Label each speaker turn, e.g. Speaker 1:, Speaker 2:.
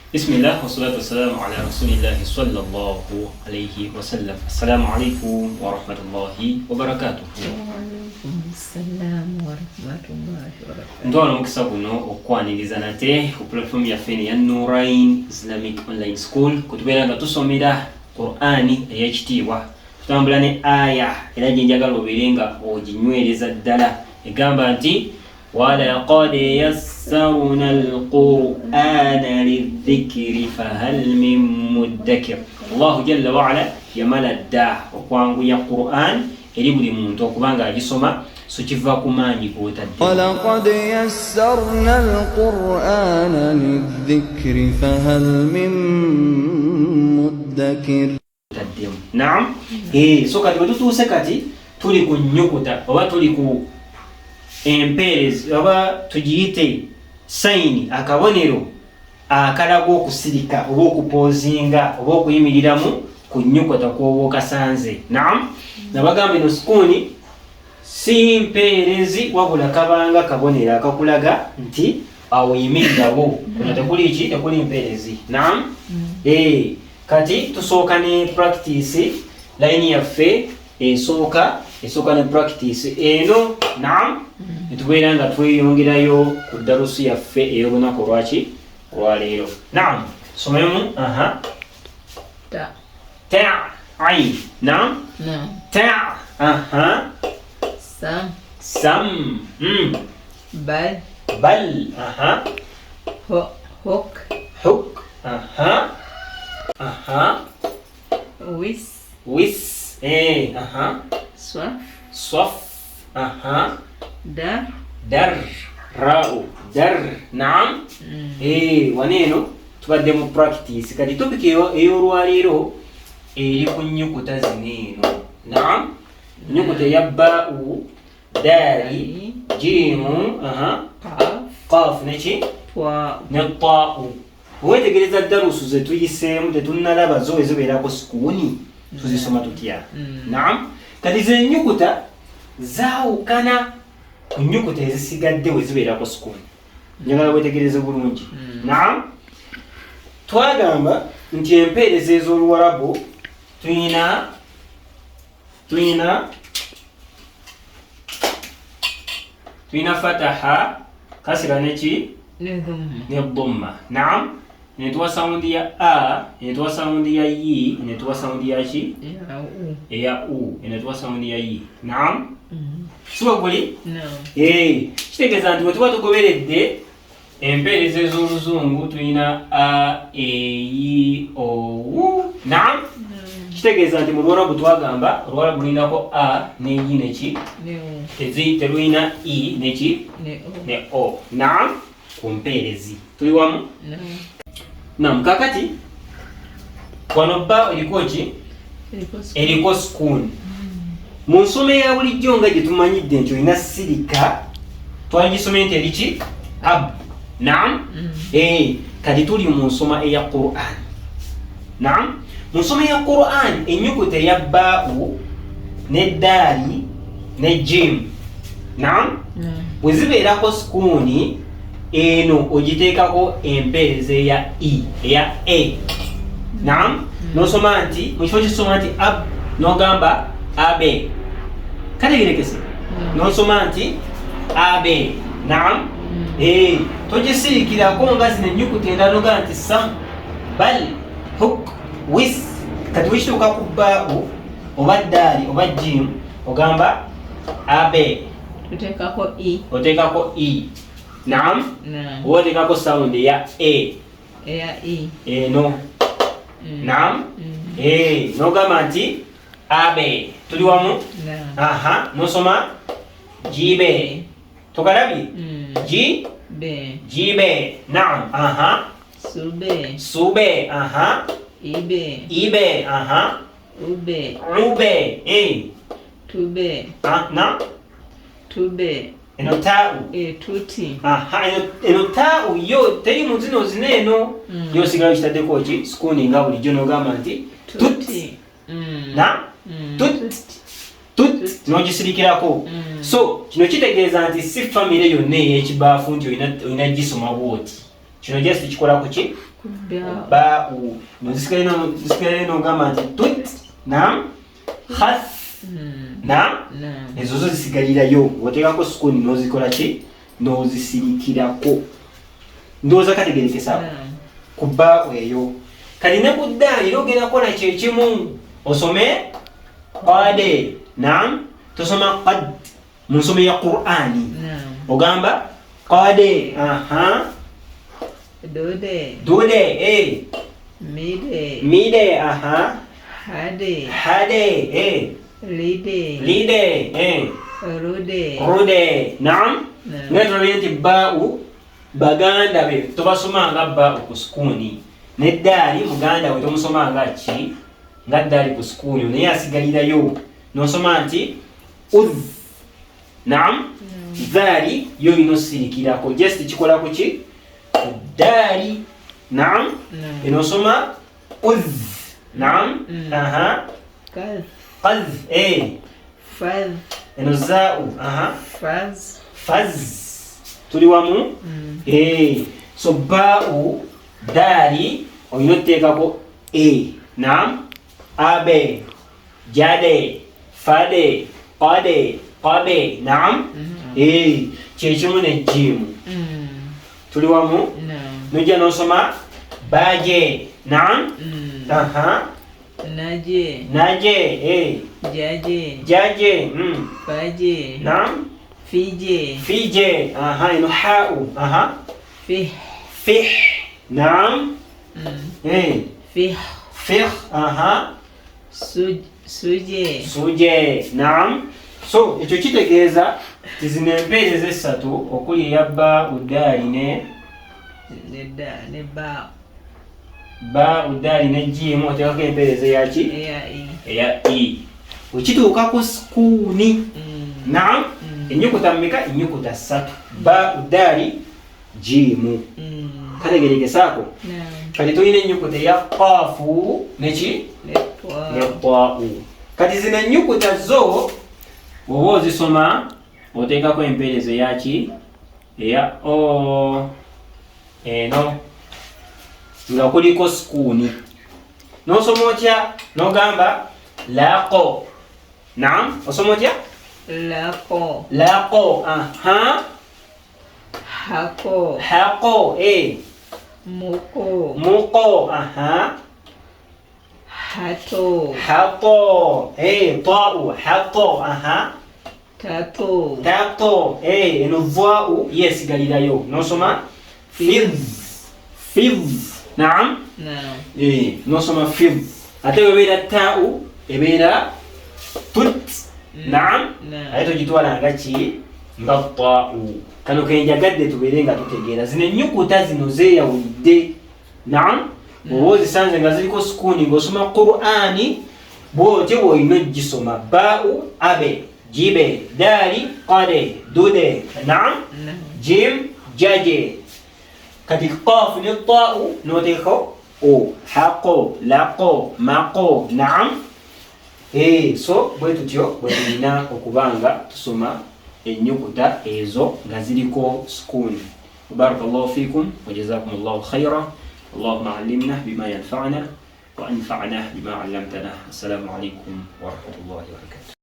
Speaker 1: Bismillah wassalatu wassalamu ala rasulillahi sallallahu alayhi wasallam. Assalamu alaikum warahmatullahi wabarakatuh. Ntwala omukisa guno okukwaniriza nate ku platform yaffe eno eya Nurain Islamic Online School kutubeera nga tusomera Qur'ani ey'ekitiibwa. Tutambula ne aya era gye njagala obeere nga oginywereza ddala, egamba nti walaqad yassarna alqur'ana lidhikri fahal min muddakir. Allahu jalla waala yamala dda okwanguya Qur'an eri buli muntu okuba nga agisoma, so kiva ku maanyi g'otadde.
Speaker 2: Walaqad yassarna alqur'ana lidhikri fahal min muddakir.
Speaker 1: Taddemu naam. So kati wetutuuse kati tuli ku nnyukuta oba tuli ku empeerezi oba tugiyite sayini, akabonero akalaga okusirika oba okupoozinga oba okuyimiriramu ku nnyukuta kw'oba okasanze. Naam, nabagamba eno sukuuni si mpeerezi wabula kabanga kabonero akakulaga nti awo yimirirawo, kuno tekuli ki, tekuli mpeerezi. Naam. Kati tusooka ne practice line yaffe esooka ne practice eno. Naam, netubeera nga tweyongerayo ku darusu yaffe ey'olunaku olwaki olwaleero. Naam, somemu. Aha.
Speaker 3: Ta.
Speaker 1: Ta ain. Naam.
Speaker 3: Naam.
Speaker 1: Ta. Aha.
Speaker 3: Sam.
Speaker 1: Sam.
Speaker 3: Bal.
Speaker 1: Bal. Aha.
Speaker 3: Ho. Hok.
Speaker 1: Huk. Aha. Aha.
Speaker 3: Wis.
Speaker 1: Wis. Aha.
Speaker 3: Swaf.
Speaker 1: Swaf. Aha.
Speaker 3: Dar.
Speaker 1: Dar. Ra'u. Dar. Naam. Waneno tubadde mu practice. Kati topic ey'olwaleero eri ku nnyukuta zino eno. Naam. Nnyukuta eya ba'u, daali, jiimu, aha,
Speaker 3: Qaf,
Speaker 1: qaf neki?
Speaker 3: Twa.
Speaker 1: Ne ta'u. Weetegereza darusu ze tuyiseemu tetunnalaba zo ezibeerako sukuuni tuzisoma tutya? Naam. Kati ze ennyukuta zaawukana ku nnyukuta ezisigadde we zibeerako sukuuni. Njagala weetegereze bulungi. Naam. Twagamba nti empeereza ez'Oluwarabu tulina fataha, kasira neki?
Speaker 3: Ne dhamma.
Speaker 1: Ne dhamma. Naam. Netuwa saundi ya a, netuwa saundi ya i, netuwa saundi ya ki?
Speaker 3: Ya u.
Speaker 1: Eya u, netuwa saundi ya i. Naam. Siba guli?
Speaker 3: Naam.
Speaker 1: Kitegeeza nti bwe tuba tugoberedde empeereza ez'oluzungu tulina a, e, i, o, u. Naam. Kitegeeza nti mu Luwarabu twagamba Oluwarabu lulinako a ne i ne ki?
Speaker 3: Ne u.
Speaker 1: Terulina i ne ki?
Speaker 3: Ne o.
Speaker 1: Ne o. Naam. Ku mpeerezi. Tuli wamu?
Speaker 3: Naam.
Speaker 1: Naam, kakati wano ba eriko ki?
Speaker 3: Eriko
Speaker 1: Eriko sukuuni. Mu nsoma eya bulijjo nga gye tumanyidde nti olina sirika, twagisomye nti eri ki? Ab. Naam. Kati tuli mu nsoma eya Qur'an. Naam. Mu nsoma eya Qur'an ennyukuta eya baa'u ne daali ne jiimu. Naam. Bwe zibeerako sukuuni eno ogiteekako empeereza eya i, eya e. Naam. N'osoma nti mu kifo ky'osoma nti ab n'ogamba abe. Kategerekese. N'osoma nti abe. Naam. Togisirikirako nga zino ennyukuta endala n'ogamba nti sam, bal, huk, wis. Kati wekituuka ku baa'u oba daali oba jiimu ogamba abe.
Speaker 3: Oteekako i.
Speaker 1: Oteekako i. Naam.
Speaker 3: Naam.
Speaker 1: Oba oteekako sound eya e.
Speaker 3: Eya i.
Speaker 1: Eno. Naam. N'ogamba nti abe. Tuli wamu?
Speaker 3: Naam.
Speaker 1: Aha, n'osoma jibe. Tukalabye? Ji?
Speaker 3: Be.
Speaker 1: Jibe. Naam. Aha.
Speaker 3: Sube.
Speaker 1: Sube. Aha.
Speaker 3: Ibe.
Speaker 1: Ibe. Aha.
Speaker 3: Ube.
Speaker 1: Ube.
Speaker 3: Tube.
Speaker 1: Na?
Speaker 3: Tube.
Speaker 1: Eno taa'u.
Speaker 3: Tuti.
Speaker 1: Aha, eno taa'u yo teri mu zino zino eno. Yo osigala okitaddeko ki? Sukuuni nga bulijjo n'ogamba nti tut.
Speaker 3: Tuti.
Speaker 1: Na? Tut. Tut. N'ogisirikirako. So kino kitegeeza nti si famire yonna ey'ekibaafu nti olina gisoma bw'oti. Kino just kikola ku ki? Baau. Nozisigala nogamba nti tut. Naam. Khath. Naam. Ezo zo zisigalirayo, oteekako sukuuni nozikola ki? Nozisirikirako. Ndowooza kategerekesaako ku baau eyo. Kati ne ku ddaali era ogenda kukola kyekimu, osome qade. Naam. Tosoma qad mu nsoma ya Qur'ani, ogamba qade. Aha.
Speaker 3: Dude.
Speaker 1: Dude. Eh.
Speaker 3: Mide.
Speaker 1: Mide. Aha.
Speaker 3: Hade.
Speaker 1: Hade. Eh.
Speaker 3: Lide.
Speaker 1: Lide. Eh.
Speaker 3: Rude.
Speaker 1: Rude. Naam. Nga tulabye nti baau baganda be tobasoma nga baau ku sukuuni, neddaali muganda we tomusoma nga ki? Nga ddaali ku sukuuni, naye asigalirayo nosoma nti udh. Naam. Zaali yo olina osirikirako, just kikola ku ki? Ku ddaali. Naam. Eno osoma udh. Naam. Aha. Qadh. Eh.
Speaker 3: Fadh.
Speaker 1: Eno zaau. Aha.
Speaker 3: Faz.
Speaker 1: Faz. Tuli wamu. Eh. So baau daali olina otuteekako e. Naam. Abe, jade, fade, qade, qabe. Naam. Eh, kyekimu ne jiimu. Tuli wamu. Nojja nosoma baje. Naam. Aha.
Speaker 3: Naje.
Speaker 1: Naje. Eh.
Speaker 3: Jaje.
Speaker 1: Jaje.
Speaker 3: Faje.
Speaker 1: Naam.
Speaker 3: Fije.
Speaker 1: Fije. Aha, ino hau. Aha.
Speaker 3: Fih.
Speaker 1: Fih. Naam. Eh.
Speaker 3: Fih.
Speaker 1: Fih. Aha.
Speaker 3: Suje.
Speaker 1: Suje. Naam. So ekyo kitegeeza nti zino empeereza essatu okuli eya ba udaali ne
Speaker 3: ba
Speaker 1: ba udaali ne jiimu, oteekako empeereza eya ki? Eya i. Wekituuka ku sukuuni. Naam. Ennyukuta mmeka? Ennyukuta ssatu. Ba udaali jiimu. Kategerekesaako. Kati tulina ennyukuta eya qaafu neki? Ne taau. Kati zino ennyukuta zo bw'oba ozisoma oteekako empeereza eya ki? Eya o eno nga kuliko sukuuni. N'osoma otya? N'ogamba laqo. Naam, osoma otya?
Speaker 3: Laqo.
Speaker 1: Laqo. Aha.
Speaker 3: Hako.
Speaker 1: Hako. Eh.
Speaker 3: Muko.
Speaker 1: Muko. Aha.
Speaker 3: Hato.
Speaker 1: Hato. Eh, ta'u. Hato. Aha.
Speaker 3: Tato.
Speaker 1: Tato. Eh, eno vwa'u yesigalirayo. Nosoma fidh. Fidh. Naam.
Speaker 3: Naam.
Speaker 1: Eh, nosoma fidh. Ate webeera ta'u ebeera tut. Naam. Ate togitwala nga ki? Nga ta'u. Kano kenjagadde tubeere nga tutegeera. Zino ennyukuta zino zeeyawudde. Naam. Bw'oba ozisanze nga ziriko sukuuni ng'osoma Qur'ani bw'otyo bw'olina ogisoma. Baa'u, abe, jibe, daali, qade, dude. Naam. Jim, jaje. Kati qaafu ne taa'u n'oteekako o. Haqo, laqo, maqo. Naam. Eh, so bwe tutyo bwe tulina okuba nga tusoma ennyukuta ezo nga ziriko sukuuni. Barakallahu fiikum wa jazakumullahu khaira. Allahumma allimna bima yanfa'una wa anfa'na bima 'allamtana. Assalamu alaykum wa rahmatullahi wa barakatuh.